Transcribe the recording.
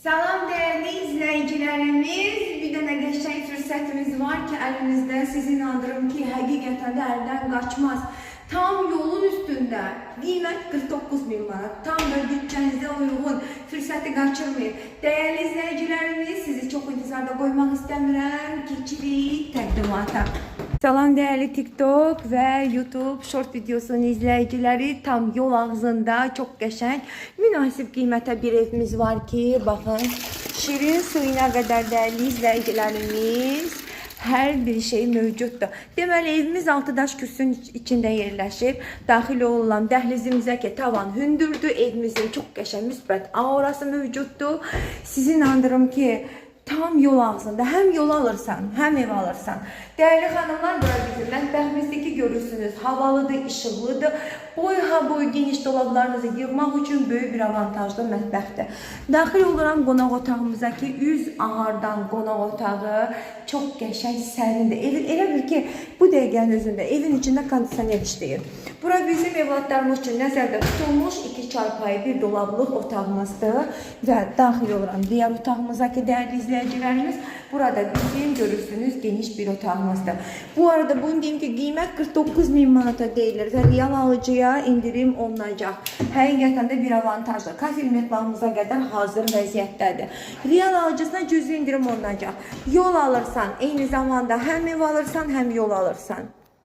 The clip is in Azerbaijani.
Salam değerli izləyicilərimiz. Bir dənə qəşəng fürsətimiz var ki, əlimizdə. Sizi inandırım ki, həqiqətən də əldən qaçmaz. Tam yolun üstündə qiymət 49 min manat. Tam da büdcənizə uyğun, fürsəti qaçırmayın. Dəyərli izləyicilərimiz, sizi çox intizarda qoymaq istəmirəm. Keçirik təqdimata. Salam değerli TikTok ve YouTube short videosunun izleyicileri, tam yol ağzında çok qəşəng münasip qiymətə bir evimiz var ki, baxın, şirin suyuna qədər değerli izleyicilerimiz, hər bir şey mövcuddur. Deməli evimiz Altıdaş kürsünün içində yerləşib. Daxil olunan dəhlizimizə ki tavan hündürdür. Evimizin çox qəşəng müsbət aurası mövcuddur. Sizi inandırım ki, tam yol ağzında həm yol alırsan, həm ev alırsan. Dəyərli xanımlar, bura bizim mətbəximizdəki görürsünüz. Havalıdır, işıqlıdır. Boy ha boy geniş dolablarınızı yığmaq üçün böyük bir avantajlı mətbəxdir. Daxil oluram qonaq otağımıza ki, üz ağardan qonaq otağı çox qəşəng, sərindir. Evin elə bil ki, bu dəqiqənin özündə evin içində kondisioner işləyir. Bura bizim evlatlarımız üçün nəzərdə tutulmuş 2 çarpayı, bir dolablıq otağımızdır və daxil oluram digər otağımıza ki, dəyərli izləyicilərimiz, burada bizim görürsünüz geniş bir otağımızdır. Bu arada bunu deyim ki, qiymət 49 min manata deyilir və real alıcıya indirim olunacaq. Həqiqətən də bir avantajdır. Kafel mətbəximizə qədər hazır vəziyyətdədir. Real alıcısına cüzi indirim olunacaq. Yol alırsan, eyni zamanda həm ev alırsan, həm yol alırsan.